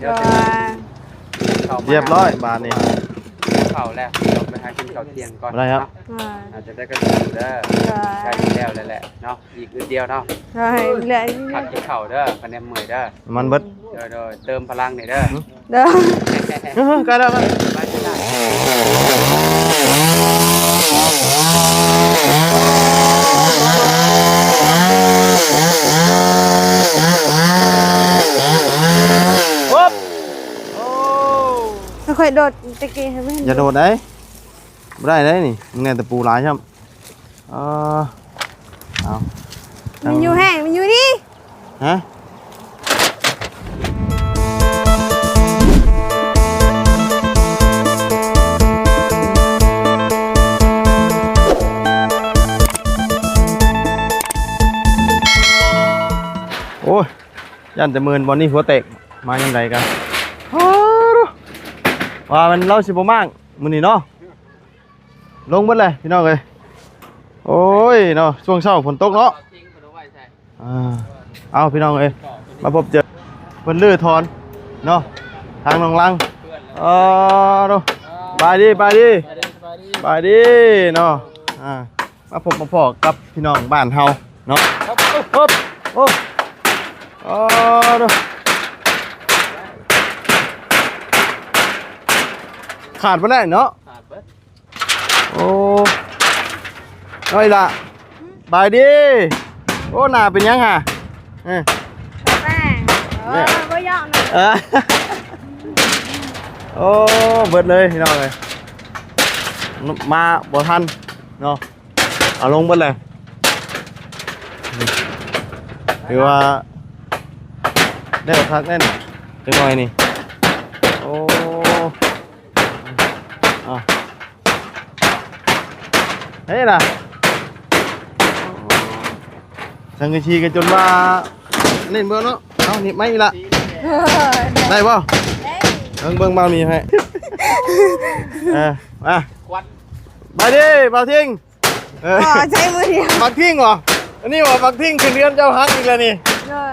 ດຽວ ໂດຍ ເຂົ້າມາ ຮຽບຮ້ອຍບາດນີ້ ເຂົ້າແລ້ວ ຕ້ອງໄປຫາກິນເຂົ້າທ່ຽງກ່ອນ ໄດ້ຄັບ ເນາະ ໂດຍ ອາດຈະໄດ້ກັນເດີ ໂດຍ ໃກ້ແລ້ວແລ້ວແຫຼະເນາະ ອີກອຶດດຽວເນາະ ໂດຍ ເຫຼືອ ພັກກິນເຂົ້າເດີ ຄະແນນເມື່ອຍເດີ ນ້ຳມັນເບິດ ໂດຍ ໂດຍ ເຕີມພະລັງແດ່ເດີ ເດີ ເອີ ໃກ້ແລ້ວ ໃກ້ແລ້ວ ໂອ້ ຄ່ອຍໂດດຕະກີ້ໃຫ້ມັນ ຢ່າໂດດໄດ໋ ບໍ່ໄດ້ໄດ໋ນີ້ ມັນແນ່ນຕະປູຫຼາຍຊ້ຳ ເອີ ເອົາ ມັນຢູ່ແຮງ ມັນຢູ່ນີ້ ຮະ ໂອ້ຍ ຢ້ານແຕ່ເມີນບ່ອນນີ້ຫົວແຕກ ມາຍາມໃດກະ ໂອ້ ວ່າມັນ ລາວຊິບໍ່ມ້າງມື້ນີ້ເນາະ. ລົງເບິດແຫຼະພີ່ນ້ອງເອີຍ ໂອ້ຍເນາະ ຊ່ວງເຊົ້າຝົນຕົກເນາະ ອ່າ ເອົາພີ່ນ້ອງເອີຍ ມາພົບເຈີເພິ່ນຮື້ຖອນເນາະ ທາງໜອງລັງ ເອີ ໂດ ສະບາຍດີ ສະບາຍດີ ສະບາຍດີເນາະ ອ່າ ມາພົບມາພໍ້ກັບພີ່ນ້ອງບ້ານເຮົາເນາະ ໂອ້ ໂອ້ ໂອ້ ຂາດບໍ່ໄດ້ເນາະ ຂາດເບິດ ໂອ້ ເອີຍລະ ບາຍດີ ໂອ້ ໜ້າເປັນຫຍັງຫະ ເອີ ແປ້ງ ເອີ ບໍ່ຢອກນະ ເອີ ໂອ້ ເບິດເລີຍພີ່ນ້ອງເອີຍ ມາບໍ່ທັນເນາະ ເອົາລົງເບິດເລີຍ ຖືວ່າແລ້ວຄັກແນ່ນ ຈັກໜ້ອຍນີ້ ໂອ້ ອ່ະ ເຮີ້ຍລະ ສັງກະສີກໍຈົນວ່າເນັ້ນເບິ່ງເນາະ ເອົາໜີບໄມ້ອີກລະ ເອີ ໄດ້ບໍ່ ໄດ້ ເບິ່ງ ເບິ່ງບ່າວໜີບໃຫ້ ເອີ ມາ ຄວັນ ບາຍດີ ບ່າວທິງ ເອີ ອໍ ໃຊ້ມືດຽວ ບັກທິງບໍ ອັນນີ້ບໍ ບັກທິງຂຶ້ນເຮືອນເຈົ້າ ຫັກອີກແລ້ວນີ້ ໂດຍ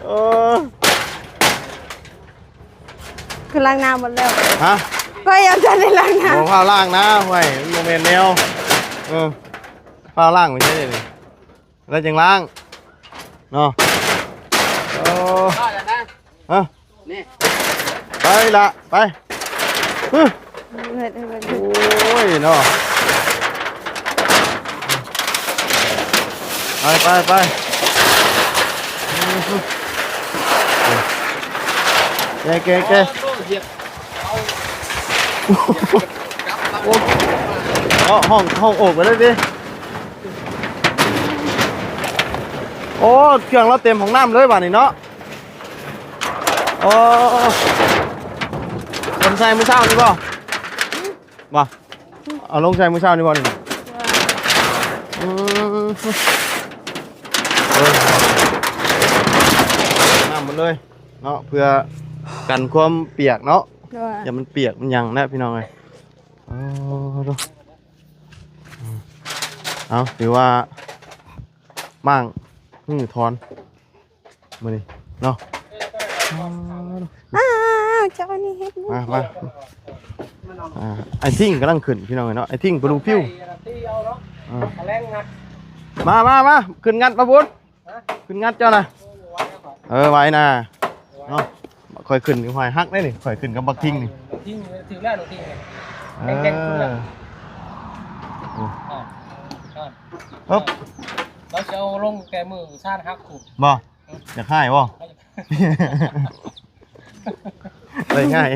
ໂອ້ ຄືລ້າງໜ້າໝົດແລ້ວ ຮະ ຂ້ອຍຍັງບໍ່ທັນໄດ້ລ້າງໜ້າ ບໍ່ ຟ້າວລ້າງນະ ຫ້ວຍ ມັນບໍ່ແມ່ນແນວ ເອີ ຟ້າວລ້າງໄປໃສນີ້ ແລ້ວຈຶ່ງລ້າງເນາະ ໂອ້ ຮະ ນີ້ ໄປລະ ໄປ ຮຶ ເຮັດໃຫ້ເບິ່ງ ໂອ້ຍເນາະ ໄປ ໄປ ໄປ ແກະ ແກະ ແກະ ໂອ້ ເນາະ ຫ້ອງ ຫ້ອງໂອກໄປເລີຍຕິ ໂອ້ ເຄື່ອງລາວເຕັມຫ້ອງນ້ຳເລີຍບາດນີ້ເນາະ ໂອ້ ເພິ່ນໃສ່ມື້ເຊົ້ານີ້ບໍ ບໍ່ ເອົາລົງໃສ່ມື້ເຊົ້ານີ້ບໍນີ້ ອືມ ເອີ ນ້ຳໝົດເລີຍເນາະ ເພື່ອກັນຄວາມປຽກເນາະ ໂດຍ ຢ່າມັນປຽກມັນຫຍັງນະພີ່ນ້ອງເອີຍ ໂອ້ ເອົາ ຖືວ່າມ້າງຮື້ຖອນມື້ນີ້ເນາະ ອ້າວ ເຈົ້າອັນນີ້ເຮັດ ມາ ມາ ອ່າ ອ້າຍທິງກຳລັງຂຶ້ນພີ່ນ້ອງເອີຍເນາະ ອ້າຍທິງປະດູຜິວ ອ່າ ມາ ມາ ມາ ຂຶ້ນງັດມາບຸນ ຂຶ້ນງັດເຈົ້ານະ ເອີ ໄຫວນະເນາະ ຂ້ອຍຂຶ້ນຂ້ອຍຮັກໄດ໋ນີ້ ຂ້ອຍຂຶ້ນກັບບັກທິງນີ້ ບັກທິງຖືກແລ້ວ ບັກທິງນີ້ ເອີ ແກງໆຂຶ້ນແລ້ວ ໂອ້ ອ່າ ອ່າ ເອີ ລາວຊິເອົາລົງແຕ່ມື້ຊານຫັກພຸ້ນ ບໍ່ ຢາກຮ້າຍບໍ່ ໄດ້ງ່າຍ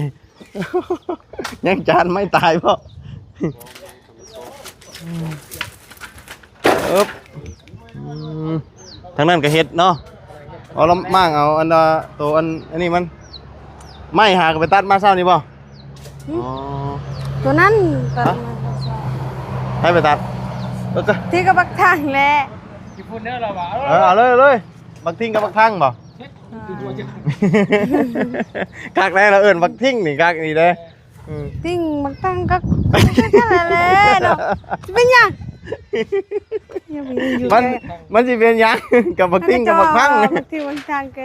ຍັງຈານໄມ້ຕາຍບໍ່ ເອີບ ອືມ ທາງນັ້ນກໍເຮັດເນາະ ເອົາລຳມ້າງເອົາອັນ ໂຕອັນ ອັນນີ້ມັນ ໄມ້ຫາກໍໄປຕັດມາເຊົ້ານີ້ບໍ່ ຫຶ ອໍ ໂຕນັ້ນຕັດມາ ໃຜໄປຕັດ ເອີ ທີ່ກໍບັກທັງແຫຼະ ຂີ້ຝຸ່ນເດີລາວວ່າ ເອີ ເອົາເລີຍ ເອົາເລີຍ ບັກທິງກັບບັກທັງບໍ່ ອ່າ ຄັກແດ່ ລາວເອີ້ນບັກທິງນີ້ຄັກນີ້ເດ້ ອືມ ທິງບັກທັງກໍຄືກັນແຫຼະເນາະ ຊິເປັນຫຍັງ ມັນ ມັນຊິເປັນຫຍັງ ກັບບັກທິງກັບບັກທັງ ບັກທິງບັກທັງກໍ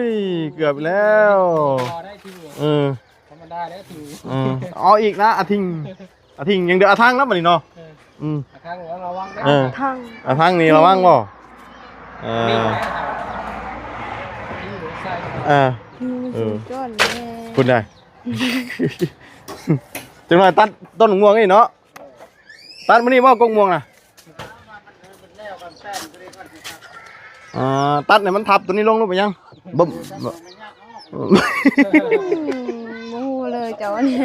ຍ ເກືອບແລ້ວ ພໍໄດ້ທີງ ເອີ ທຳມະດາແລ້ວທີງ ເອີ ເອົາອີກນະ ອາທິງ ອາທິງ ຍັງເດີອາທັງນະບັດນີ້ເນາະ ເອີ ອືມ ອາທັງລະວັງເດີ ເອີ ອາທັງ ອາທັງນີ້ລະວັງບໍ່ ເອີ ນີ້ແຫຼະ ເອີ ອືມ ເອີ ສຸດຍອດແລ້ວ ພຸ້ນໄດ ຈັກໜ້ອຍຕັດຕົ້ນໝາກມ່ວງນີ້ເນາະ ຕັດມື້ນີ້ບໍ່ກົກມ່ວງນະ ອ່າ ຕັດໃຫ້ມັນທັບຕົວນີ້ລົງ ຫຼືເປັນຫຍັງ ບໍ່ ບໍ່ ອືມ ບໍ່ຮູ້ເລີຍເຈົ້ານີ້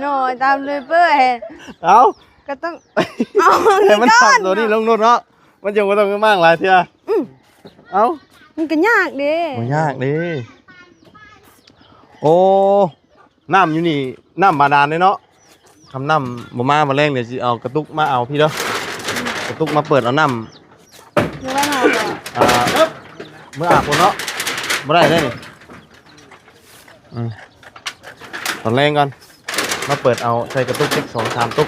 ນ້ອຍຕາມເລີຍເປີ້ຍ ເອົ້າ ກໍຕ້ອງເອົາໃຫ້ມັນທັບຕົວນີ້ລົງໂລດເນາະ ມັນຈັ່ງບໍ່ຕ້ອງມາງຫຼາຍເທື່ອ ອືມ ເອົ້າ ມັນກໍຍາກເດ້ ບໍ່ຍາກເດ້ ໂອ້ ນ້ຳຢູ່ນີ້ ນ້ຳບາດານເດ້ເນາະ ຄຳນ້ຳບໍ່ມາ ມື້ແລງດຽວຊິເອົາກະຕຸກມາເອົາພີ້ເດີ ກະຕຸກມາເປີດເອົານ້ຳ ຢູ່ບ້ານເຮົາບໍ່ ອ່າ ເອີບ ເມືອອາບພຸ້ນເນາະ ບໍ່ໄດ້ເດ້ນີ້ ອືມ ຕອນແລງກ່ອນ ມາເປີດເອົາໃສ່ກະຕຸກອີກສອງສາມຕຸກ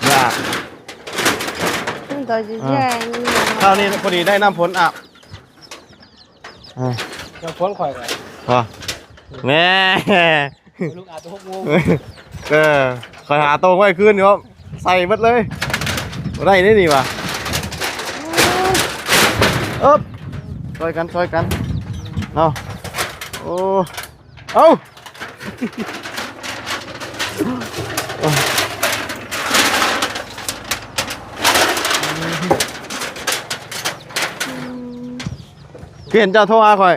ເມືອອາບ ມັນກໍຊິ ອ່າ ແຈ້ງຢູ່ ຄາວນີ້ພໍດີໄດ້ນ້ຳຝົນອາບ ອ່າ ນ້ຳຝົນຂ້ອຍກໍ ບໍ່ ແມ່ ລູກອາບແຕ່ຫົກໂມງ ເອີ ຂ້ອຍຫາໂຕ່ງໄວ້ຄືນນີ້ ໃສ່ເບິດເລີຍ ບໍ່ໄດ້ເດ້ນີ້ຫວາ ເອີບ ຊ່ອຍກັນ ຊ່ອຍກັນເນາະ ໂອ້ ເອົ້າ ຄືເຫັນເຈົ້າໂທຫາຂ້ອຍ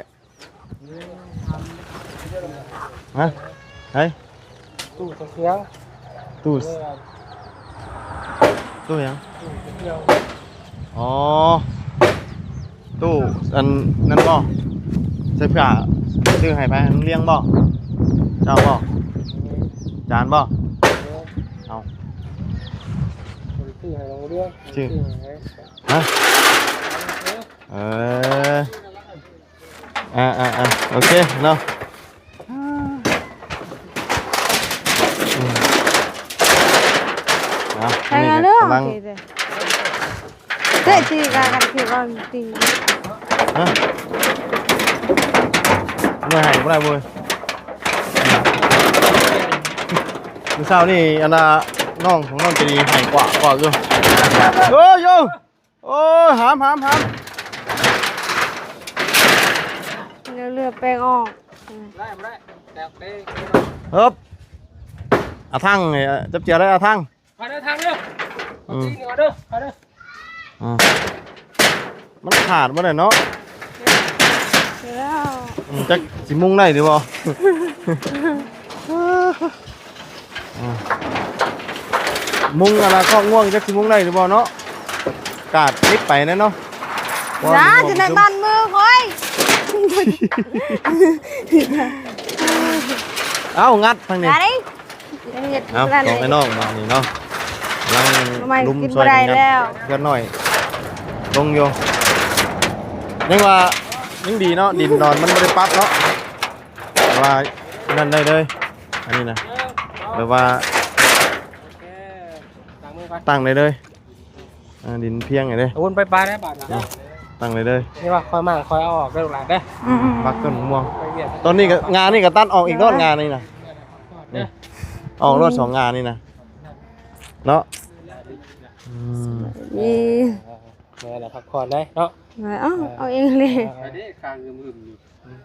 ຮະ ໃຜ ຕູ້ໃສ່ເຄື່ອງ ຕູ້ ຕູ້ຫຍັງ ຕູ້ໃສ່ເຄື່ອງ ອໍ ຕູ້ອັນນັ້ນບໍ່ ໃສ່ເພື່ອຊື້ໃຫ້ໃຜ ໂຮງຮຽນບໍ່ ເຈົ້າບໍ່ ອາຈານບໍ່ ເອົາ ຊື້ໃຫ້ໂຮງຮຽນ ຊື້ ຊື້ໃຫ້ ຮະ ເອີ ອ່າໆໆ ໂອເຄເນາະ ອືມ ເອົາ ໃຫ້ມາເດີ ນີ້ກຳລັງ ໂອເຄເດີ ເຕະຕີກາກັນຄືວ່າຕີ ຮະ ບໍ່ໃຫ້ບໍ່ໄດ້ເວີຍ ມື້ເຊົ້ານີ້ອັນນ່າ ນ້ອງຂອງນ້ອງໃຈດີໃຫ້ກວ່າ ກວ່າຢູ່ ໂອ້ຍໂອ້ຍ ໂອ້ຍ ຫາມ ຫາມ ຫາມ ເຫຼືອ ເຫຼືອແປ້ງອອກ ໄດ້ບໍ່ໄດ້ ແຕກເປ ເຮີບ ອາທັງນີ້ ຈັບເຈຍໄດ້ອາທັງ. ມາເດີທັງເດີ. ອືມ ມາເດີ ມາເດີ. ອ່າ ມັນຂາດບໍ່ໄດ້ເນາະ. ແລ້ວ ອືມ ຈັກຊິມຸງໄດ້ຫຼືບໍ່? ອ່າ ມຸງອັນລະຄອກງ່ວງ ຈັກຊິມຸງໄດ້ຫຼືບໍ່ເນາະ? ກາດເລັກໄປແນ່ເນາະ. ຢ່າ ຊິໄດ້ບາດມືຂ້ອຍ. ເອົ້າ ງັດທາງນີ້. ເຮັດ ເອົ້າ ແບບນັ້ນ ສອງ ເລີຍ ພີ່ນ້ອງ ບາດນີ້ເນາະ ກຳລັງ ບໍ່ໄໝ້ ລຸມ ກິນ ຊ່ອຍ ບໍ່ໄດ້ ກັນ ແລ້ວ ເຮັດໜ້ອຍລົງຢູ່. ຍັງວ່າຍັງດີເນາະ ດິນດອນມັນບໍ່ໄດ້ປັບເນາະ ແຕ່ວ່ານັ້ນໄດ້ເລີຍ ອັນນີ້ນະ ແບບວ່າ ຕັ້ງໄດ້ເລີຍ. ອ່າ ດິນພຽງໃຫ້ເດ້ ເອົາວຸ້ນໄປປາໄດ້ບາດນີ້. ອ່າ ຕັ້ງໄດ້ເລີຍ. ນີ້ວ່າຄ່ອຍມາຄ່ອຍເອົາອອກເດີ ລູກຫຼານເດີ. ອືມໆ ບັກຕົ້ນມ່ວງ. ຕອນນີ້ກໍ ງານີ້ກໍຕັດອອກອີກໂລດ ງານີ້ນະ. ນີ້ ອອກໂລດ ສອງ ງານີ້ນະ ເນາະ. ອືມ ນີ້ ເມື່ອຍແລ້ວພັກຜ່ອນໄດ້ເນາະ. ເອົາ ເອົາເອງເລີຍ. ໄປເດ້ ຄາງຫຶມໆຢູ່.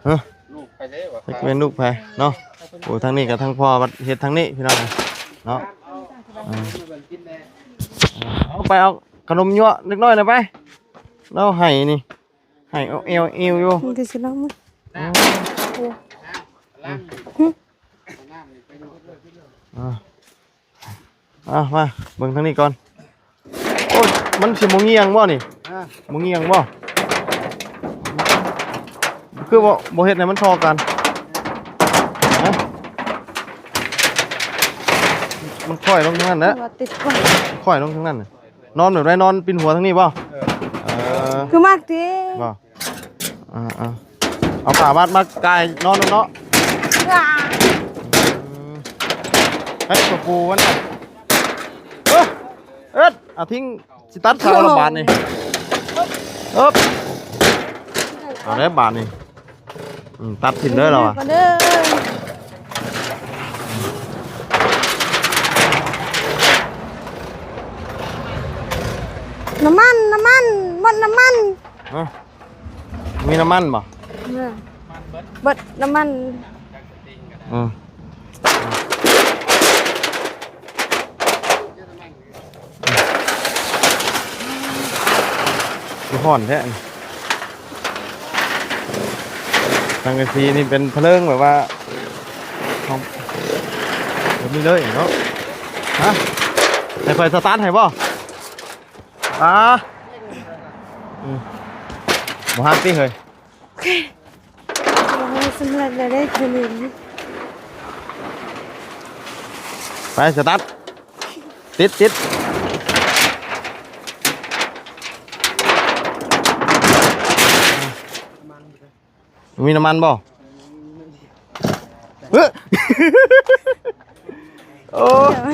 ຮະ ລູກໃຜເດ້ວະ? ຈັກແມ່ນລູກໃຜເນາະ. ໂອ້ ທາງນີ້ກໍທາງພໍ່ເຮັດທາງນີ້ ພີ່ນ້ອງເນາະ. ເອີ ເອົາໄປ ເອົາຂະໜົມຍົວະເດັກນ້ອຍນະໄປ. ລາວໄຫ້ນີ້ ໄຫ້ເອົາແອວເອວຢູ່. ມັນຄືຊິລອງ. ອ່າ ອ່າ ມາເບິ່ງທາງນີ້ກ່ອນ. ໂອ້ຍ ມັນຊິບໍ່ງ່ຽງບໍ່ນີ້? ອ່າ ບໍ່ງ່ຽງບໍ່? ຄືບໍ່ ບໍ່ເຮັດໃຫ້ມັນທໍ່ກັນ? ຮະ ມັນຄ່ອຍລົງທາງນັ້ນແຫຼະ. ວ່າຕິດກ່ອນ ຄ່ອຍລົງທາງນັ້ນ. ນອນແບບໃດ? ນອນປິ່ນຫົວທາງນີ້ບໍ່? ເອີ ເອີ ຄືມັກຕິ ບໍ່? ອ່າໆ ເອົາຜ້າມັດມາກ່າຍນອນນຳເນາະ. ອືມ ເຮັດຕົວປູມັນນະ. ເອີ ເອີດ ອາ ຖິ້ມ ຊິຕັດເສົາລະບາດນີ້. ເອີບ ເອົາແລ້ວບາດນີ້. ອືມ ຕັດຖິ້ມເດີລາວອະ. ນ້ຳມັນ ນ້ຳມັນ ໝົດນ້ຳມັນ. ຮະ ມີນ້ຳມັນບໍ່? ເອີ ເບິດນ້ຳມັນ. ອືມ ຄືຮ້ອນແທ້. ສັງກະສີນີ້ເປັນເພີງແບບວ່າ ຂອງ ແບບນີ້ເລີຍເນາະ. ຮະ ໃຫ້ຂ້ອຍສະຕາດໃຫ້ບໍ່? ອ່າ ອືມ ບໍ່ຮັກຕິເຮີ້ຍ? ໂອ້ຍ ສຳເລັດແລ້ວເດ້ ຄືນີ້. ໄປ ສະຕາດ ຕິດ ຕິດ. ມີນ້ຳມັນບໍ່? ເອີ ໂອ້ ເ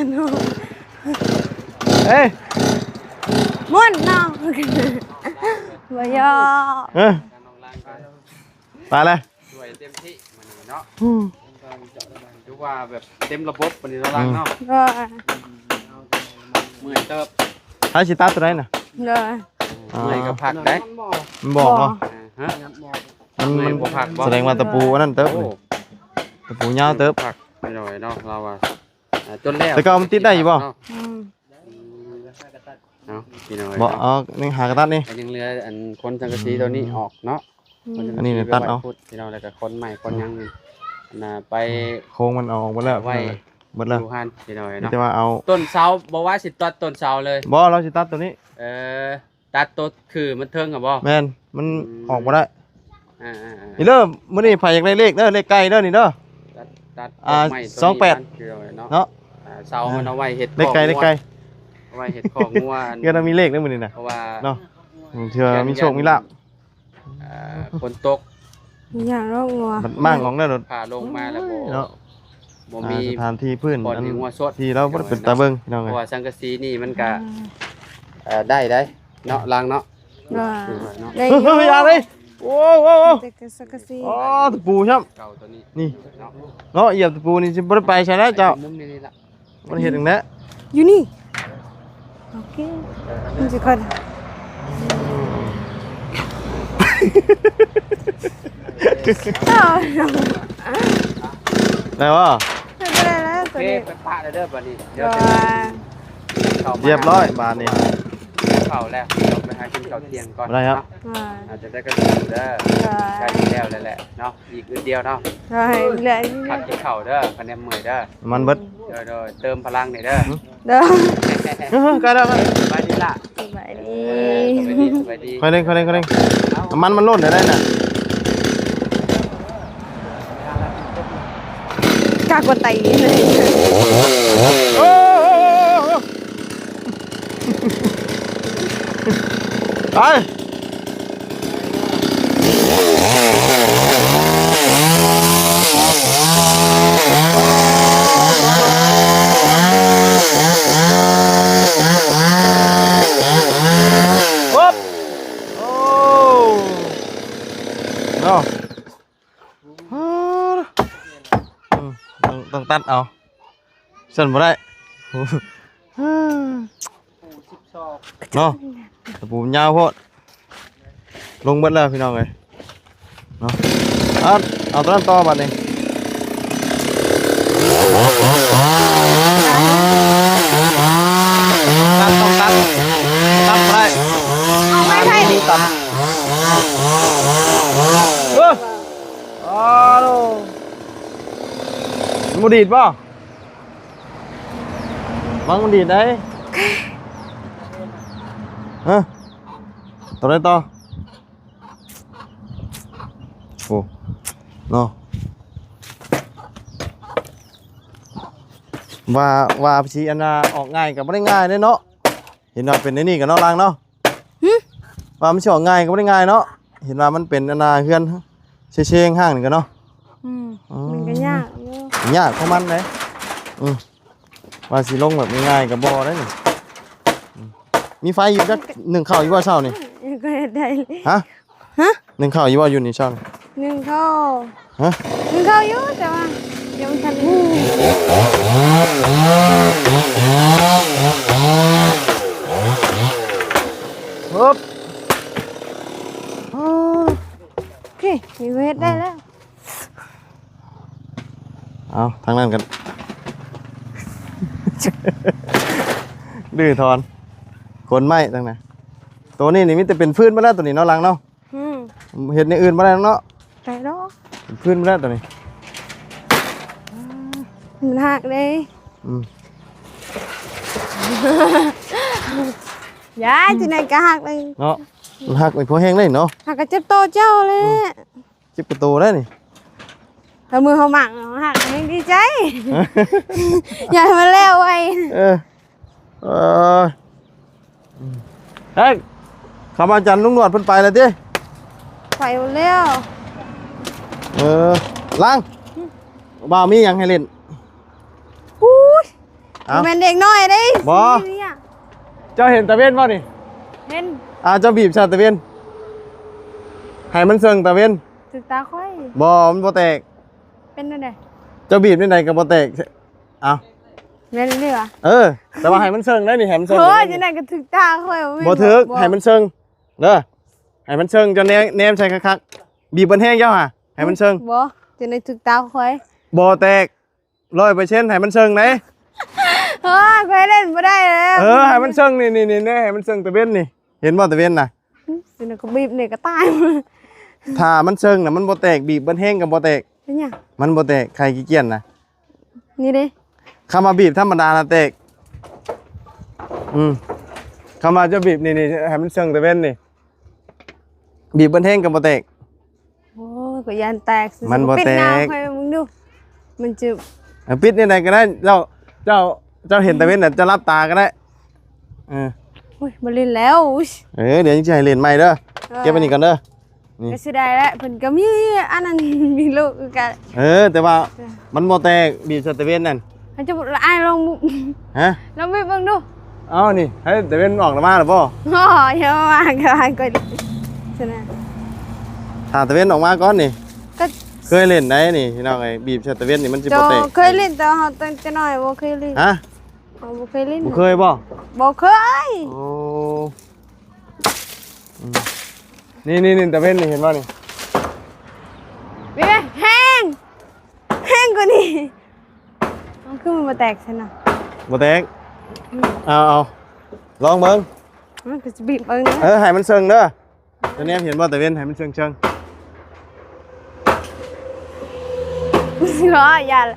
ອີ ມ່ວນເນາະ ບໍ່ຢອກ. ເອີ ໄປເລີຍ ຊ່ວຍເຕັມທີ່ມື້ນີ້ເນາະ. ອືມ ຖືວ່າແບບເຕັມລະບົບມື້ນີ້ເນາະ ຫຼັງເນາະ. ອືມ ເມື່ອຍເຕີບ. ໃຜຊິຕັດຕົວໃດນະ? ເມື່ອຍກໍພັກໄດ້. ມັນບອກບໍ່? ຮະ ມັນ ມັນບໍ່ພັກບໍ່? ສະແດງວ່າຕະປູອັນນັ້ນເຕີບ. ໂອ້ ຕະປູຍາວເຕີບ ພັກໜ້ອຍເນາະ ລາວວ່າ. ອ່າ ຈົນແລ້ວ ແຕ່ເກົ່າມັນຕິດໄດ້ຢູ່ບໍ່? ອືມ ເອົາ ພີ່ນ້ອງເອີຍ ບໍ່ ເອົາ ຍັງຫາກະຕັດນີ້ ຍັງເຫຼືອອັນຄົນສັງກະສີຕົວນີ້ອອກເນາະ. ອືມ ອັນນີ້ຕັດເອົາ ພີ່ນ້ອງ ແລ້ວກໍຄົນໃໝ່ຄົນຫຍັງນີ້ ອັນນ່າ ໄປ ໂຄງມັນເອົາອອກເບິດແລ້ວ ໄວ້ ເບິດແລ້ວ ຢູ່ຫັ້ນ ພີ່ນ້ອງເອີຍເນາະ. ມີແຕ່ວ່າເອົາ ຕົ້ນເສົາ ບໍ່ວ່າຊິຕັດຕົ້ນເສົາເລີຍ. ບໍ່ ລາວຊິຕັດຕົວນີ້. ເອີ ຕັດຕົວຄືມັນເທິງຫັ້ນບໍ່? ແມ່ນ ມັນ ອືມ ອອກບໍ່ໄດ້. ອ່າໆໆ ນີ້ເດີ ມື້ນີ້ໃຜຢາກໄດ້ເລກເດີ ເລກໄກ່ເດີນີ້ເດີ. ຕັດ ຕັດ ອ່າ ຕົ້ນໄມ້ຕົວນີ້ ສອງແປດ ເນາະ ເນາະ. ອ່າ ເສົາມັນເອົາໄວ້ເຮັດ ເລກໄກ່ ເລກໄກ່ ເອົາໄວ້ເຮັດຄອກງົວ. ເຮືອນເຮົາມີເລກເດີມື້ນີ້ນະ ເພາະວ່າ ເນາະ ເທື່ອມີໂຊກມີລາບ. ອ່າ ຝົນຕົກ ມີຫຍັງເນາະ ງົວ ມັນມ້າງອອກແລ້ວ ພາລົງມາແລ້ວບໍ່ ເນາະ ບໍ່ມີ ອ່າ ສະຖານທີ່ພື້ນ ບ່ອນທີ່ງົວຊົດ ທີ່ລາວບໍ່ໄດ້ເປັນຕາເບິ່ງ ພີ່ນ້ອງເອີຍ. ເພາະວ່າສັງກະສີນີ້ມັນກະ ອືມ ເອີ ໄດ້ໄດ໋ເນາະ ຫຼັງເນາະ. ໂດຍ ເນາະ ໄດ້ຢູ່ ເຮີ້ຍ ຢ່າເລີຍ. ໂອ້ ໂອ້ ໂອ້ ເປັນສັງກະສີ. ອໍ ຕະປູຊ້ຳ ເກົ່າຕົວນີ້ ນີ້ ເນາະ ເນາະ ຢຽບຕະປູນີ້ຊິບໍ່ໄດ້ໄປໃສແລ້ວເຈົ້າ. ມຸມນີ້ລະ ມັນເຮັດຈັ່ງໃດ ຢູ່ນີ້. ໂອເຄ ມັນຊິຄ່ອຍ ໄດ້ບໍ່? ໄດ້ແລ້ວ ໂອເຄ ໄປປະແລ້ວເດີບາດນີ້ ດຽວຈະກິນເຂົ້າ ຮຽບຮ້ອຍບາດນີ້ ເຂົ້າແລ້ວ ໄປຫາກິນເຂົ້າທ່ຽງກ່ອນ ໄດ້ຄັບ ເນາະ ອາດຈະໄດ້ກັນຢູ່ເດີ ໃກ້ແລ້ວແຫຼະເນາະ ອີກອຶດດຽວເນາະ ເອີ ແລ້ວ ພັກກິນເຂົ້າເດີ ຄະແນນເມື່ອຍເດີ ນ້ຳມັນເບິດ ໂດຍໆ ເຕີມພະລັງແດ່ເດີ ເດີ ເອີ ໄກແລ້ວ ສະບາຍດີລະ ສະບາຍດີ ເອີ ສະບາຍດີ ສະບາຍດີ ຄ່ອຍເລັ່ງ ຄ່ອຍເລັ່ງ ຄ່ອຍເລັ່ງ ນ້ຳມັນມັນລົ້ນໄດ້ນະ ກາກວ່າໄຕເລີຍ ໂອ້ ໄປ ໂອ້ ເນາະ ອືມ ຕ້ອງ ຕ້ອງຕັດເອົາ ຊັ້ນບໍ່ໄດ້ ເນາະ ຕະປູມັນຍາວໂພດ ລົງເບິດແລ້ວພີ່ນ້ອງເອີຍເນາະ ເອົາ ເອົາຕົວນັ້ນຕໍ່ບາດນີ້ ຕັດ ຕ້ອງຕັດ ຕັດບໍ່ໄດ້ ເອົາໄມ້ໄຜ່ນີ້ຕັດ ເອີ ອາໂດ ມັນບໍ່ດີດບໍ່? ບັງມັນດີດໄດ໋ ຮະ ໂຕໃດຕໍ່? ໂອ້ ເນາະ ວ່າ ວ່າຊິອັນນ່າ ອອກງ່າຍກໍບໍ່ໄດ້ງ່າຍເດ້ເນາະ ເຫັນວ່າເປັນແນວນີ້ກໍເນາະ ລາງເນາະ. ຫຶ? ວ່າມັນຊິອອກງ່າຍກໍບໍ່ໄດ້ງ່າຍເນາະ ເຫັນວ່າມັນເປັນອັນນ່າເຮືອນເຊງໆ ຫ້າງນີ້ກໍເນາະ. ອືມ ມັນກໍຍາກຢູ່ ຍາກຂອງມັນເດ້. ອືມ ວ່າຊິລົງແບບງ່າຍໆກໍບໍ່ໄດ້ນີ້. ອືມ ມີໄຟຢູ່ ຈັກໜຶ້ງເຂົ້າຢູ່ບໍ່ເຊົ້ານີ້? ກໍເຮັດໄດ້. ຮະ? ຮະ? ໜຶ້ງເຂົ້າຢູ່ບໍ່ຢູ່ນີ້ເຊົ້າ? ໜຶ້ງເຂົ້າ. ຮະ? ໜຶ້ງເຂົ້າຢູ່ ແຕ່ວ່າຍັງບໍ່ທັນໄດ້. ຮຶບ ໂອເຄ ນີ້ກໍເຮັດໄດ້ແລ້ວ. ເອົາ ທາງນັ້ນກັນ ດື້ຖອນ ຂົນໄມ້ທັງນັ້ນ. ໂຕນີ້ນີ້ມີແຕ່ເປັນຟືນໝົດແລ້ວ ໂຕນີ້ເນາະ ຫຼັງເນາະ. ອືມ ເຮັດແນວອື່ນບໍ່ໄດ້ເນາະ. ໄດ້ດອກ ເປັນຟືນໝົດແລ້ວໂຕນີ້. ມັນຫັກເດ້. ອືມ ຢ່າ ຈັ່ງໃດກໍຫັກເລີຍເນາະ. ມັນຫັກນີ້ພໍແຮງເລີຍເນາະ. ຫັກກໍເຈັບໂຕເຈົ້າແຫຼະ. ອືມ ເຈັບກະໂຕໄດ້ນີ້. ຖ້າມືເຮົາມັກເຮົາຮັກແຮງດີໃຈ. ຢາກໃຫ້ມັນແລ້ວໄວ. ເອີ ເອີ ເຮີ້ຍ ຄຳອາຈານລຸງໜວດເພິ່ນໄປແລ້ວຕິ? ໄປແລ້ວ. ເອີ ຫຼັງ ອືມ ບ່າວມີຫຍັງໃຫ້ຫຼິ້ນ? ອູ້ຍ ເອົ້າ ບໍ່ແມ່ນເດັກນ້ອຍເດ້. ບໍ່ ເຈົ້າເຫັນຕາເວັນບໍ່ນີ້? ເຫັນ. ອ່າ ເຈົ້າບີບໃສ່ຕາເວັນ ໃຫ້ມັນເຊິ່ງຕາເວັນ. ຖືກຕາຂ້ອຍ. ບໍ່ ມັນບໍ່ແຕກ. ເປັນແນວໃດ? ເຈົ້າບີບແນວໃດກໍບໍ່ແຕກ. ເອົ້າ ແມ່ນອີ່ຫຼີຫວາ? ເອີ ແຕ່ວ່າໃຫ້ມັນເຊິ່ງໄດ໋ນີ້ ໃຫ້ມັນເຊິ່ງ. ໂອ້ຍ ຈັ່ງໃດກໍຖືກຕາຂ້ອຍ. ບໍ່ຖືກ ບໍ່ ໃຫ້ມັນເຊິ່ງເດີ ໃຫ້ມັນເຊິ່ງ. ເຈົ້າແນມ ແນມໃສ່ຄັກໆ. ບີບເບິດແຮງເຈົ້າຫາ ໃຫ້ມັນເຊິ່ງ. ບໍ່ ຈັ່ງໃດຖືກຕາຂ້ອຍ. ບໍ່ແຕກ. ຮ້ອຍເປີເຊັນ ໃຫ້ມັນເຊິ່ງໄດ໋. ເອີ ຂ້ອຍຫຼິ້ນບໍ່ໄດ້ແລ້ວ. ເອີ ໃຫ້ມັນເຊິ່ງ ນີ້ໆໆ ໃຫ້ມັນເຊິ່ງຕາເວັນນີ້. ເຫັນບໍ່ຕາເວັນນະ? ອືມ ຊິນະກໍບີບນີ້ກໍຕາຍ. ຖ້າມັນເຊິ່ງນະ ມັນບໍ່ແຕກ. ບີບເບິດແຮງກໍບໍ່ແຕກ. ເປັນຫຍັງ? ມັນບໍ່ແຕກ ໄຂ່ຂີ້ກ້ຽນນະ. ນີ້ເດ້ ຄຳວ່າບີບທຳມະດານະແຕກ. ອືມ ຄຳວ່າເຈົ້າບີບນີ້ໆ ໃຫ້ມັນເຊິ່ງຕາເວັນນີ້ ບີບເບິດແຮງກໍບໍ່ແຕກ. ໂອ້ຍ ຂ້ອຍຢ້ານແຕກ. ມັນບໍ່ແຕກ. ປິດໜ້າຂ້ອຍເບິ່ງດູ ມັນຈະ ເອົາ ປິດແນວໃດກໍໄດ້. ເຈົ້າ ເຈົ້າ ເຈົ້າເຫັນຕາເວັນນະ ເຈົ້າຫຼັບຕາກໍໄດ້. ເອີ ໂອ້ຍ ບໍ່ຫຼິ້ນແລ້ວ. ເອີ ດຽວຍັງຊິໃຫ້ຫຼິ້ນໃໝ່ເດີ. ເອີ ເກັບໄວ້ນີ້ກ່ອນເດີ. ນີ້ ກໍຊິໄດ້ແຫຼະ ເພິ່ນກໍມີອັນນັ້ນ ມີລູກຄືກັນ. ເອີ ແຕ່ວ່າ ເອີ ມັນບໍ່ແຕກ ບີບໃສ່ຕາເວັນນັ້ນ. ໃຫ້ເຈົ້າອ້າຍລອງ ຮະ? ລອງບີບເບິ່ງດູ. ເອົາ ນີ້ ໃຫ້ຕາເວັນອອກມາແລ້ວບໍ່? ໂອ້ຍ ຢ່າມາວ່າກັນ ຂ້ອຍຊັ້ນນະ. ຖ້າຕາເວັນອອກມາກ່ອນນີ້. ກໍເຄີຍຫຼິ້ນໄດ໋ນີ້ ພີ່ນ້ອງເອີຍ. ບີບໃສ່ຕາເວັນນີ້ມັນຊິບໍ່ແຕກ. ເຄີຍຫຼິ້ນ ແຕ່ເຮົາຕັ້ງແຕ່ນ້ອຍບໍ່ເຄີຍຫຼິ້ນ. ຮະ? ເຮົາບໍ່ເຄີຍຫຼິ້ນ. ບໍ່ເຄີຍບໍ່? ບໍ່ເຄີຍ. ໂອ້ ອືມ ນີ້ໆໆ ຕາເວັນນີ້ ເຫັນບໍ່ນີ້? ເວຍ ແຮງ ແຮງກວ່ານີ້. ເອົາ ຄືມັນບໍ່ແຕກຊັ້ນນະ? ບໍ່ແຕກ. ອືມ ເອົາໆ ລອງເບິ່ງ. ມັນກໍຊິບີບເບິ່ງນະ. ເອີ ໃຫ້ມັນເຊິ່ງເດີ. ຈະແນມເຫັນບໍ່ຕາເວັນ ໃຫ້ມັນເຊີງໆ. ບໍ່ ຢ່າລະ.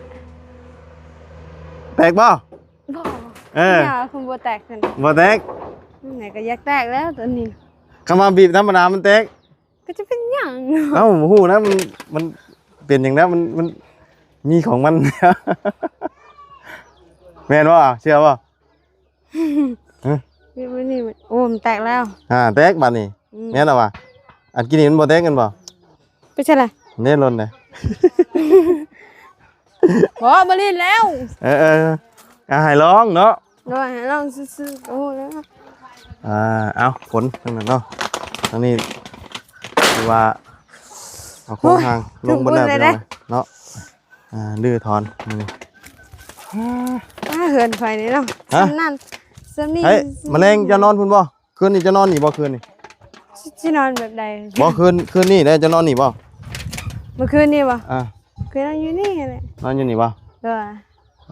ແຕກບໍ່? ບໍ່. ເອີ ຢ່າ ຄືບໍ່ແຕກຊັ້ນ. ບໍ່ແຕກ? ມັນກໍຢາກແຕກແລ້ວຕົວນີ້. ຄຳວ່າບີບທຳມະດາມັນແຕກ ກໍຈະເປັນຫຍັງ? ເອົ້າ ບໍ່ຮູ້ນະ ມັນ ມັນເປັນຫຍັງນະ ມັນ ມັນມີຂອງມັນ. ແມ່ນບໍ່? ເຊື່ອບໍ່? ຮະ? ນີ້ ນີ້ ໂອ້ ມັນແຕກແລ້ວ. ອ່າ ແຕກບາດນີ້. ອືມ ແມ່ນລະວະ. ອັນກີ້ນີ້ມັນບໍ່ແຕກແມ່ນບໍ່? ໄປໃສລະ? ເດ້ ຫຼົ່ນເດ້. ບໍ່ ບໍ່ຫຼິ້ນແລ້ວ. ເອີໆ ອ່າ ໃຫ້ລອງເນາະ. ໂດຍ ໃຫ້ລອງຊື່ໆ ກໍຮູ້ແລ້ວ. ອ່າ ເອົາ ຂົນທາງນັ້ນເນາະ ທາງນີ້ຄືວ່າເອົາໂຄງຮ່າງລົງເບິດແລ້ວ ເນາະ. ອ່າ ດື້ຖອນນີ້. ອ່າ ເຮືອນຂ້ອຍນີ້ເນາະ. ຮະ? ສ່ຳນັ້ນ ສ່ຳນີ້. ເຮີ້ຍ ມື້ແລງເຈົ້ານອນພຸ້ນບໍ່? ຄືນນີ້ເຈົ້ານອນນີ້ບໍ່ ຄືນນີ້? ຊິ ຊິນອນແບບໃດ? ບໍ່ ຄືນ ຄືນນີ້ເດ້ ເຈົ້ານອນນີ້ບໍ່? ມື້ຄືນນີ້ບໍ່? ອ່າ ຄືນນອນຢູ່ນີ້ແຫຼະ. ນອນຢູ່ນີ້ບໍ່? ໂດຍ.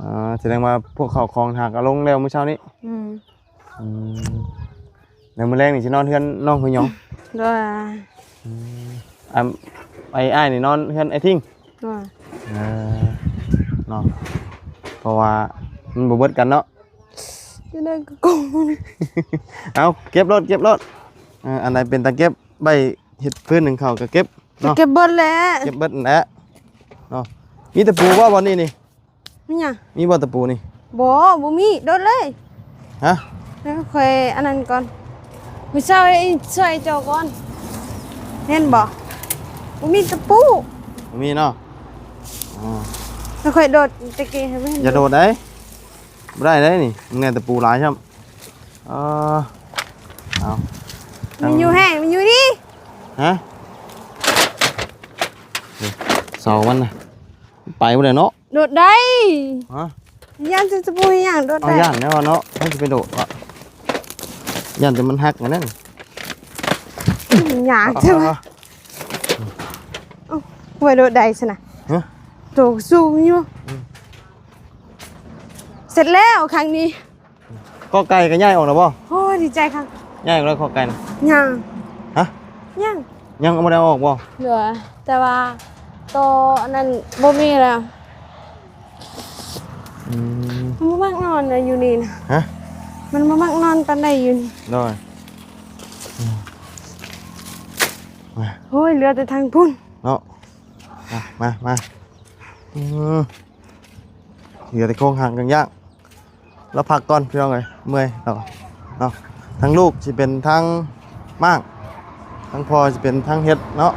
ອ່າ ສະແດງວ່າພວກເຂົ້າຂອງຫາກະລົງແລ້ວມື້ເຊົ້ານີ້. ອືມ ອືມ ແລ້ວມື້ແລງນີ້ຊິນອນເຮືອນນ້ອງເຮືອນຫຍອງ? ໂດຍ. ອືມ ອາ ໄອ້ ອ້າຍນີ້ນອນເຮືອນໄອ້ທິງ? ໂດຍ. ເອີ ເນາະ ເພາະວ່າມັນບໍ່ເບິດກັນເນາະ. ຢູ່ໃນກະກົງ. ເອົາ ເກັບໂລດ ເກັບໂລດ. ເອີ ອັນໃດເປັນຕາເກັບໄວ້ເຮັດຟືນໜຶ້ງເຂົ້າກໍເກັບເນາະ. ເກັບເບິດແຫຼະ ເກັບເບິດຫັ້ນແຫຼະເນາະ. ມີຕະປູບໍ່ບ່ອນນີ້ນີ້? ມີຫຍັງ? ມີບໍ່ຕະປູນີ້? ບໍ່ ບໍ່ມີ ໂດດເລີຍ. ຮະ? ແລ້ວຂ້ອຍອັນນັ້ນກ່ອນ ມື້ເຊົ້າໃຫ້ຊ່ວຍເຈົ້າກ່ອນ. ເຫັນບໍ່? ບໍ່ມີຕະປູ. ບໍ່ມີເນາະ. ອໍ ແລ້ວຂ້ອຍໂດດຕະກີ້ໃຫ້ເບິ່ງ. ຢ່າໂດດໄດ໋. ບໍ່ໄດ້ເດ້ນີ້ ມັນແນ່ນຕະປູຫຼາຍຊ້ຳ. ເອີ ເອົາ ມັນຢູ່ແຮງ ມັນຢູ່ນີ້. ຮະ? ນີ້ ເສົາມັນນະ ໄປບໍ່ໄດ້ເນາະ. ໂດດໄດ້. ຮະ? ຢ້ານຕະປູຫຍັງ ໂດດໄດ້. ເອົາ ຢ້ານແລ້ວເນາະ ໃຜຊິໄປໂດດວະ? ຢ້ານແຕ່ມັນຫັກອັນນັ້ນ. ຫຍັງ ເອົາ ເອົາ ເອົາ ເອົາ ຂ້ອຍໂດດໄດ້ຊັ້ນນະ. ຮະ? ໂຕສູງຢູ່. ອືມ ເສັດແລ້ວຄັ້ງນີ້. ກອໄກ່ກໍຍ້າຍອອກແລ້ວບໍ່? ໂອ້ຍ ດີໃຈຄັກ. ຍ້າຍອອກແລ້ວ ກອໄກ່ນະ? ຍັງ. ຮະ? ຍັງ. ຍັງບໍ່ໄດ້ເອົາອອກບໍ່? ເຫຼືອ ແຕ່ວ່າໂຕອັນນັ້ນບໍ່ມີແລ້ວ. ອືມ ມັນບໍ່ມັກນອນນະຢູ່ນີ້ນະ. ຮະ? ມັນບໍ່ມັກນອນປານໃດຢູ່ນີ້. ໂດຍ. ອືມ ໂອ້ຍ ເຫຼືອແຕ່ທາງພຸ້ນເນາະ. ມາ ມາ ມາ. ອືມ ເຫຼືອແຕ່ໂຄງຮ່າງກາງຢ່າງ. ລາວພັກກ່ອນພີ່ນ້ອງເອີຍ ເມື່ອຍລາວເນາະ. ທັງລູກຊິເປັນທັງມ້າງ ທັງພໍ່ຊິເປັນທັງເຮັດເນາະ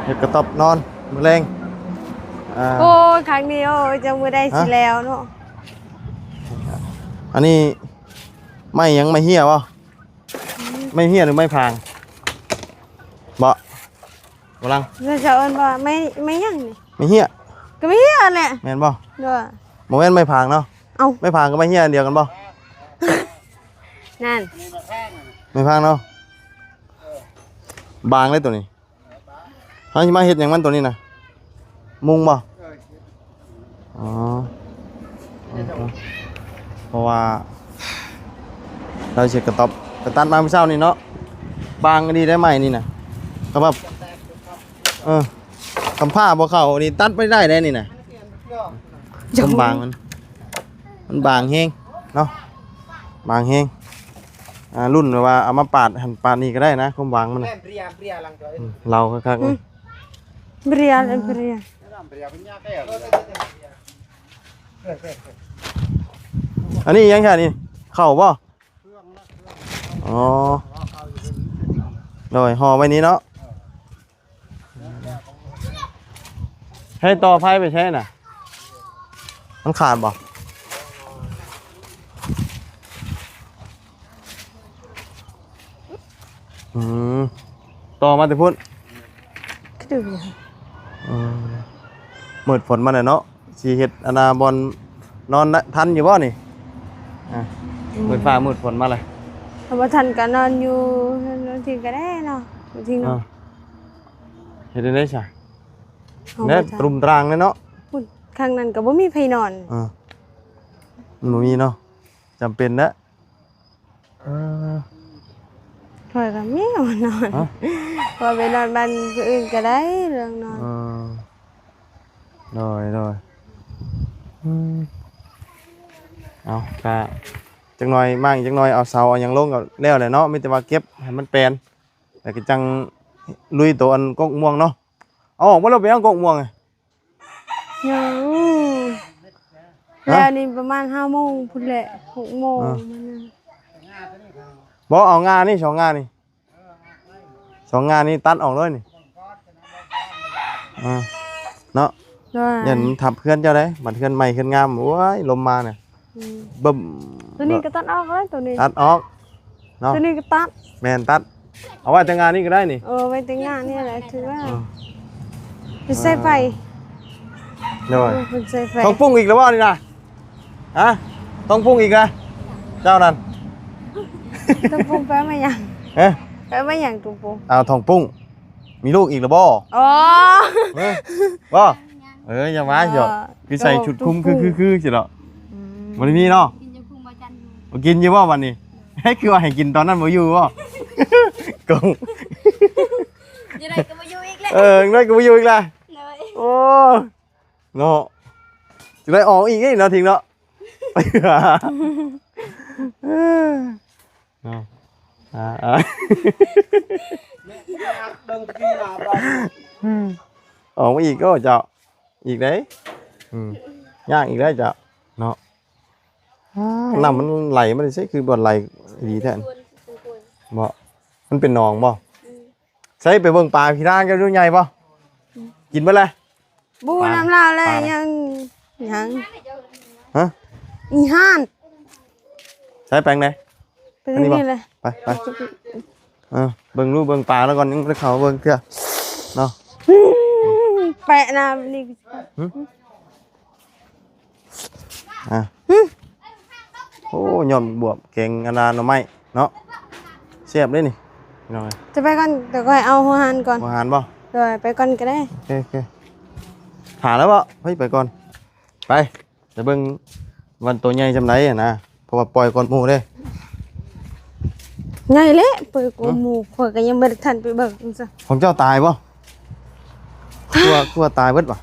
ເຮັດກະຕ໊ອບນອນມື້ແລງ. ອ່າ ໂອ້ຍ ຄັກນີ້ ໂອ້ຍ ຈັກມື້ໃດຊິແລ້ວເນາະ. ອັນນີ້ໄມ້ຫຍັງ? ໄມ້ເຫ້ຍບໍ່? ໄມ້ເຫ້ຍ ຫຼື ໄມ້ພາງ? ບໍ່ ບໍ່ລັງ ແລ້ວເຈົ້າເອີ້ນວ່າໄມ້ ໄມ້ຫຍັງນີ້? ໄມ້ເຫ້ຍ ກໍໄມ້ເຫ້ຍແຫຼະ. ແມ່ນບໍ່? ໂດຍ. ບໍ່ແມ່ນໄມ້ພາງເນາະ. ເອົ້າ ໄມ້ພາງກັບໄມ້ເຫ້ຍອັນດຽວກັນບໍ່? ນັ້ນ ໄມ້ພາງເນາະ. ບາງເລີຍໂຕນີ້. ເຮົາຊິມາເຮັດຫຍັງມັນໂຕນີ້ນະ? ມຸງບໍ່? ເອີ ອໍ ເພາະວ່າລາວຊິເຮັດກະຕ໊ອບ ໄປຕັດມາມື້ເຊົ້ານີ້ເນາະ. ບາງອີ່ຫຼີໄດ໋ໄມ້ນີ້ນະ. ກໍແບບ ເອີ ຄຳພ້າບໍ່ເຂົ້ານີ້ ຕັດໄປໄດ້ໄດ໋ນີ້ນະ. ຄວາມບາງມັນ ມັນບາງແຮງເນາະ ບາງແຮງ. ອ່າ ລຸ້ນແບບວ່າເອົາມາປາດຫັ້ນປາດນີ້ກໍໄດ້ນະ ຄວາມບາງມັນນະ. ອືມ ເລົາຄັກໆ ອືມ ເບຣຍ ເບຣຍ. ອັນນີ້ຫຍັງຊະນີ້? ເຂົ້າບໍ່? ອໍ ໂດຍ ຫໍ່ໄວ້ນີ້ເນາະ. ໃຫ້ຕໍ່ໄຟໄປໃຊ້ນະ? ມັນຂາດບໍ່? ອືມ ຕໍ່ມາແຕ່ພຸ້ນ. ຄື ອືມ ມືດຝົນມາແລ້ວເນາະ. ຊິເຮັດອັນນ່າບ່ອນນອນນະ ທັນຢູ່ບໍ່ນີ້? ອ່າ ອືມ ມືດຟ້າມືດຝົນມາແລ້ວ. ຖ້າບໍ່ທັນກໍນອນຢູ່ເຮືອນບາງທີກໍໄດ້ເນາະ ບາງທີເນາະ. ອ່າ ເຮັດຈັ່ງໃດຊະ? ເຮົາ ແນະ ບໍ່ທັນ ຕຣູມຕຣາງເລີຍເນາະ. ພຸ້ນ ຂ້າງນັ້ນກໍບໍ່ມີໃຜນອນ. ອ່າ ມັນບໍ່ມີເນາະ ຈຳເປັນແຫຼະ. ເອີ ຂ້ອຍກໍມີນອນ ຮະ? ຂ້ອຍໄປນອນບ້ານຜູ້ອື່ນກໍໄດ້ເລື່ອງນອນ. ເອີ ໂດຍ ໂດຍ ອືມ ເອົາ ກະຈັກໜ່ອຍ ມ້າງຈັກໜ່ອຍ ເອົາເສົາເອົາຫຍັງລົງກໍແລ້ວແຫຼະເນາະ ມີແຕ່ວ່າເກັບໃຫ້ມັນແປນ ແລ້ວກໍຈັ່ງລຸຍໂຕອັນກົກມ່ວງເນາະ. ເອົາອອກໝົດແລ້ວ ໄປເອົາກົກມ່ວງ. ຍັງ ຮະ? ແລ້ວນີ້ປະມານຫ້າໂມງພຸ້ນແຫຼະ ຫົກໂມງ ອ່າ ມັນນະ ບໍ່ ເອົາງ່ານີ້ ສອງງ່ານີ້ ສອງງ່ານີ້ຕັດອອກເລີຍນີ້ ອ່າ ເນາະ ໂດຍ ຢ້ານມັນທັບເຮືອນເຈົ້າໄດ໋ ບັດເຮືອນໃໝ່ເຮືອນງາມ ໂອ້ຍ ລົມມານະ ອືມ ບຶ້ມ ຕົວນີ້ກໍຕັດອອກເລີຍ ຕົວນີ້ຕັດອອກ ເນາະ ຕົວນີ້ກໍຕັດ ແມ່ນ ຕັດ ເອົາໄວ້ແຕ່ງານນີ້ກໍໄດ້ນີ້ ເອີ ໄວ້ແຕ່ງານນີ້ແຫຼະ ຖືວ່າ ເອີ ເປັນສາຍໄຟ ໂດຍ ເອີ ເປັນສາຍໄຟ ທອງປຸ້ງອີກແລ້ວບໍ່ນີ້ນະ? ຮະ? ທອງປຸ້ງອີກນະ ເຈົ້ານັ້ນ ທອງປຸ້ງແປວ່າຫຍັງ? ຮະ? ແປວ່າຫຍັງ ທອງປຸ້ງ? ອ້າວ ທອງປຸ້ງ ມີລູກອີກແລ້ວບໍ່? ອໍ ເອີ ບໍ່ ເອີ ຢ່າມາ ບໍ່ ຫຍອກ ຄືໃສ່ຊຸດຄຸມ ຄື ຄື ຄືຊິເນາະ ອືມ ບໍ່ໄດ້ມີເນາະ ກິນຢູ່ພຸ້ນບໍ່ຈັນຢູ່ ບໍ່ກິນຢູ່ບໍ່ບັດນີ້? ເຮີ້ຍ ຄືວ່າໃຫ້ກິນຕອນນັ້ນບໍ່ຢູ່ບໍ່? ກົງ ຈັ່ງໃດກໍບໍ່ຢູ່ອີກແຫຼະ ເອີ ຈັ່ງໃດກໍບໍ່ຢູ່ອີກແຫຼະ ໂດຍ ໂອ້ ເນາະ ຊິໄດ້ອອກອີກເດ້ເນາະ ທິງເນາະ ເນາະ ອ່າ ອ່າ ອອກມາອີກ ໂອ້ ເຈົ້າ ອີກເດ້ ອືມ ຍາກອີກແລ້ວເຈົ້າ ເນາະ ອ່າ ນ້ຳມັນໄຫຼມາແຕ່ໃສ ຄືບໍ່ໄຫຼດີແທ້ ບໍ່ ມັນເປັນໜອງບໍ່? ອືມ ໃສ ໄປເບິ່ງປາພີນາງເຈົ້າດູໃຫຍ່ບໍ່? ອືມ ກິນເບິດແລ້ວ ບໍ່ ປາ ນ້ຳລາວແລ້ວ ປາ ຍັງ ຍັງ ຮະ? ອີຫ່ານ ໃສ ແປງໃດ? ແປງນີ້ບໍ່? ໄປ ໄປ ເອີ ເບິ່ງລູກເບິ່ງປາແລ້ວກ່ອນ ຍັງບໍ່ໄດ້ເຂົ້າເບິ່ງເທື່ອເນາະ ອືມ ແປະນ້ຳນີ້ ຫຶ? ອ່າ ຫຶ? ໂອ້ ຍອດບວບແກງອັນນ່າໜໍ່ໄມ້ເນາະ ແຊບເດ້ນີ້ ພີ່ນ້ອງເອີຍ ຈະໄປກ່ອນ ດຽວຂ້ອຍເອົາຫົວຫານກ່ອນ ຫົວຫານບໍ່? ໂດຍ ໄປກ່ອນກໍໄດ້ ໂອເຄ ໂອເຄ ຖ້າແລ້ວບໍ່? ເຮີ້ຍ ໄປກ່ອນ ໄປ ໄປເບິ່ງວ່າໂຕໃຫຍ່ສ່ຳໃດຫັ້ນນະ ເພາະວ່າປ່ອຍກ່ອນໝູ່ເດ້ ໃຫຍ່ແຫຼະ ປ່ອຍກ່ອນໝູ່ ຫຶ? ຂ້ອຍກໍຍັງບໍ່ໄດ້ທັນໄປເບິ່ງຊະ ຂອງເຈົ້າຕາຍບໍ່? ຄືວ່າ ຄືວ່າຕາຍເບິດຫວາ?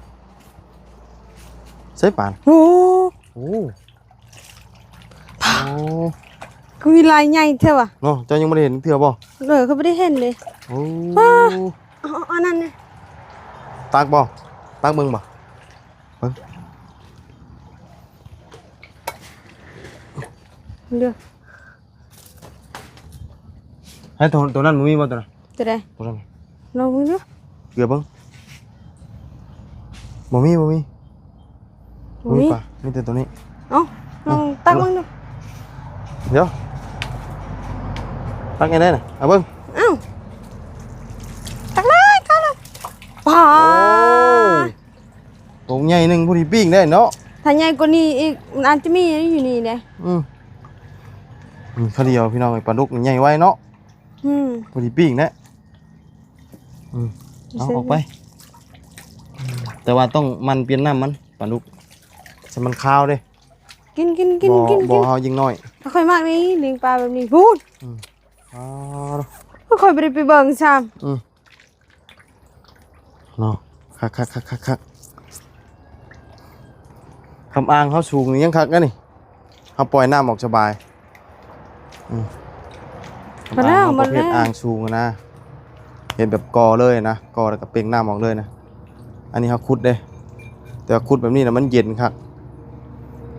ໃສປານ ໂອ້ ໂອ້ ໂອ້ ຄືມີລາຍໃຫຍ່ແທ້ຫວາ? ເນາະ ເຈົ້າຍັງບໍ່ໄດ້ເຫັນເທື່ອບໍ່? ເອີ ຂ້ອຍບໍ່ໄດ້ເຫັນເດ້ ໂອ້ ປາ ເອົາ ເອົາອັນນັ້ນນະ ຕັກບໍ່? ຕັກເບິ່ງບໍ່? ເບິ່ງ ເດີ ໃຫ້ໂຕ ໂຕນັ້ນບໍ່ມີບໍ່ ໂຕນັ້ນ? ໂຕໃດ? ໂຕນັ້ນ ລອງເບິ່ງດູ ເກືອບເບິ່ງ ບໍ່ມີ ບໍ່ມີ ບໍ່ມີ ບໍ່ມີປາ ມີແຕ່ໂຕນີ້ ເອົ້າ ລອງ ເອົ້າ ຕັກເບິ່ງດູ ດຽວ ຕັກໃຫ້ແດ່ນະ ເອົາເບິ່ງ ເອົ້າ ຕັກເລີຍ ຕັກເລີຍ ປາ ໂອ້ຍ ໂຕໃຫຍ່ໜຶ່ງພໍດີປີ້ງໄດ້ເນາະ ຖ້າໃຫຍ່ກວ່ານີ້ອີກ ມັນອາດຈະມີຢູ່ນີ້ເດ້ ອືມ ນີ້ຄາວດຽວພີ່ນ້ອງເອີຍ ປາດຸກນີ້ໃຫຍ່ໄວເນາະ ອືມ ພໍດີປີ້ງແຫຼະ ອືມ ເອົາ ເອົາອອກໄປ ແຕ່ວ່າຕ້ອງໝັ່ນປ່ຽນນ້ຳມັນ ປາດຸກ ໃຫ້ມັນຄາວເດ້ ກິນ ກິນ ກິນ ກິນ ບໍ່ ເຮົາຍິ່ງນ້ອຍ ຂ້ອຍມັກນີ້ ປີ້ງປາແບບນີ້ ພຸ້ນ ອືມ ອໍ ຂ້ອຍບໍ່ໄດ້ໄປເບິ່ງຊ້ຳ ອືມ ເນາະ ຄັກໆໆໆໆ ຄຳອ່າງເຮົາສູງນີ້ຍັງຄັກນະນີ້ ເຮົາປ່ອຍນ້ຳອອກສະບາຍ ອືມ ຄຳອ່າງເຮົາປະເພດອ່າງສູງນະ ເຮັດແບບກໍ່ເລີຍນະ ກໍ່ແລ້ວກໍເປັ່ງນ້ຳອອກເລີຍນະ ອັນນີ້ເຮົາຂຸດເດ້ ແຕ່ວ່າຂຸດແບບນີ້ນະມັນເຢັນຄັກ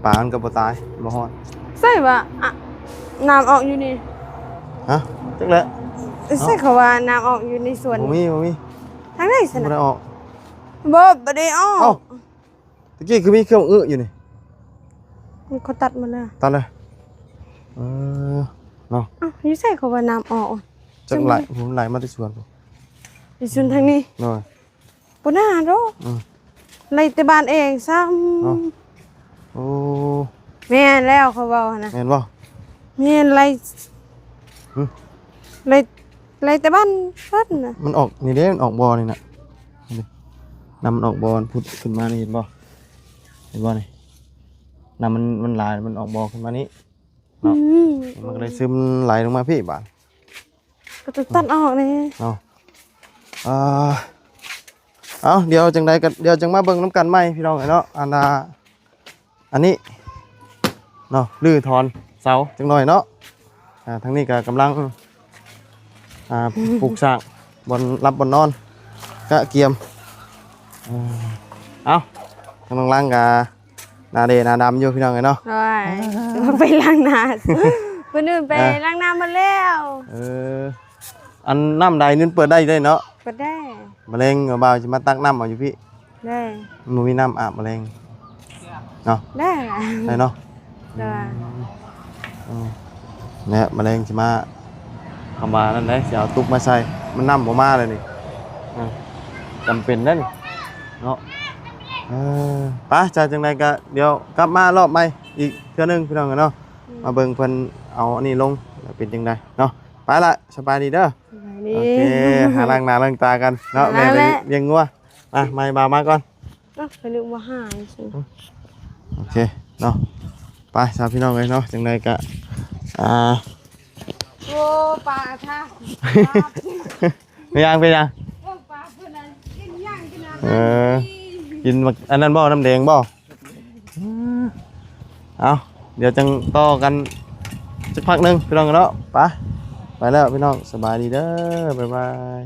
ປາມັນກໍບໍ່ຕາຍ ບໍ່ຮ້ອນ ໃສຫວາ ອະ ນ້ຳອອກຢູ່ນີ້ ຮະ? ຈັກແຫຼະ ໃສເຂົາວ່ານ້ຳອອກຢູ່ໃນສວນ ບໍ່ມີ ບໍ່ມີ ທາງໃດຊັ້ນ ບໍ່ໄດ້ອອກ ບໍ່ ບໍ່ໄດ້ອອກ ເອົ້າ ຕະກີ້ຄືມີເຄື່ອງອຶຢູ່ນີ້ ມັນເຂົາຕັດໝົດແລ້ວ ຕັດເລີຍ ເອີ ເນາະ ເອົ້າ ຢູ່ໃສເຂົາວ່ານ້ຳອອກ ຈັກໄຫຼ ຜູ້ໄຫຼມາແຕ່ສວນ ຢູ່ສວນທາງນີ້ ໂດຍ ບໍ່ໜ້າດອກ ອືມ ໄລ່ແຕ່ບ້ານເອງຊ້ຳ ເນາະ ໂອ້ ແມ່ນແລ້ວເຂົາເວົ້າຫັ້ນນະ ແມ່ນບໍ່? ແມ່ນ ໄລ່ ຫຶ? ໄລ່ ໄລ່ແຕ່ບ້ານເພິ່ນນະ ມັນອອກນີ້ເດ້ ມັນອອກບໍ່ນີ້ນະ ນີ້ ນ້ຳມັນອອກບໍ່ ມັນພຸດຂຶ້ນມານີ້ ເຫັນບໍ່? ເຫັນບໍ່ນີ້? ນ້ຳມັນ ມັນຫຼາຍ ມັນອອກບໍ່ຂຶ້ນມານີ້ເນາະ. ອືມ ມັນກໍເລີຍຊຶມໄຫຼລົງມາພີ້ບາດ. ກໍຕ້ອງຕັດອອກແດ່ເນາະ. ເອີ ເອົ້າ ດຽວຈັ່ງໃດກໍ ດຽວຈັ່ງມາເບິ່ງນຳກັນໃໝ່ພີ່ນ້ອງເອີຍເນາະ. ອັນນ່າ ອັນນີ້ເນາະ ຮື້ຖອນເສົາຈັກໜ່ອຍເນາະ. ອ່າ ທາງນີ້ກໍກຳລັງ ອ່າ ປຸກສ້າງບ່ອນຫຼັບບ່ອນນອນ ກະກຽມ. ເອີ ເອົ້າ ທາງຫຼັງກໍໜ້າເດໜ້າດຳຢູ່ພີ່ນ້ອງເອີຍເນາະ. ໂອ້ຍ ອ່າ ໄປລ້າງໜ້າ ຄົນອື່ນໄປ ອ່າ ລ້າງໜ້າໝົດແລ້ວ. ເອີ ອັນນ້ຳໃດນີ້ເປີດໄດ້ເດ້ເນາະ? ເປີດໄດ້. ມະແລງບ່າວຊິມາຕັກນ້ຳເອົາຢູ່ພີ້. ໄດ້. ມັນບໍ່ມີນ້ຳອາບມະແລງເນາະ. ໄດ້ ໄດ້ເນາະ. ໄດ້. ອືມ ເອີ ແລະມະແລງຊິມາ ຄຳວ່ານັ້ນໄດ໋ ຊິເອົາຕຸກມາໃສ່ ມັນນ້ຳບໍ່ມາແລ້ວນີ້. ເອີ ຈຳເປັນເດ້ນີ້ເນາະ. ເອີ ໄປ ຈາກຈັ່ງໃດກໍດຽວກັບມາລອບໃໝ່ອີກເທື່ອໜຶ່ງພີ່ນ້ອງເນາະ. ອືມ ມາເບິ່ງເພິ່ນເອົາອັນນີ້ລົງ ເປັນຈັ່ງໃດເນາະ. ໄປລະ ສະບາຍດີເດີ. ສະບາຍດີ. ໂອເຄ ຫາລ້າງໜ້າລ້າງຕາກັນເນາະ. ແມ່ໄປລ້ຽງງົວ. ມາ ມາ ບ່າວມາກ່ອນ. ເອົ້າ ໄປນຶກວ່າຫາຍຊິ. ໂອເຄເນາະ. ໄປຊະພີ່ນ້ອງເອີຍເນາະ. ຈັ່ງໃດກະ ອ່າ ໂອ້ ປາທາ ເປັນຫຍັງ ເປັນຫຍັງ? ໂອ້ ປາເພິ່ນນັ້ນກິນຫຍັງກິນອາຫານ. ເອີ ກິນໝາກອັນນັ້ນບໍ່ ນ້ຳແດງບໍ່? ເອົາ ດຽວຈັ່ງຕໍ່ກັນຈັກພັກໜຶ່ງພີ່ນ້ອງເນາະ. ໄປ ໄປແລ້ວພີ່ນ້ອງ ສະບາຍດີເດີ ບາຍບາຍ.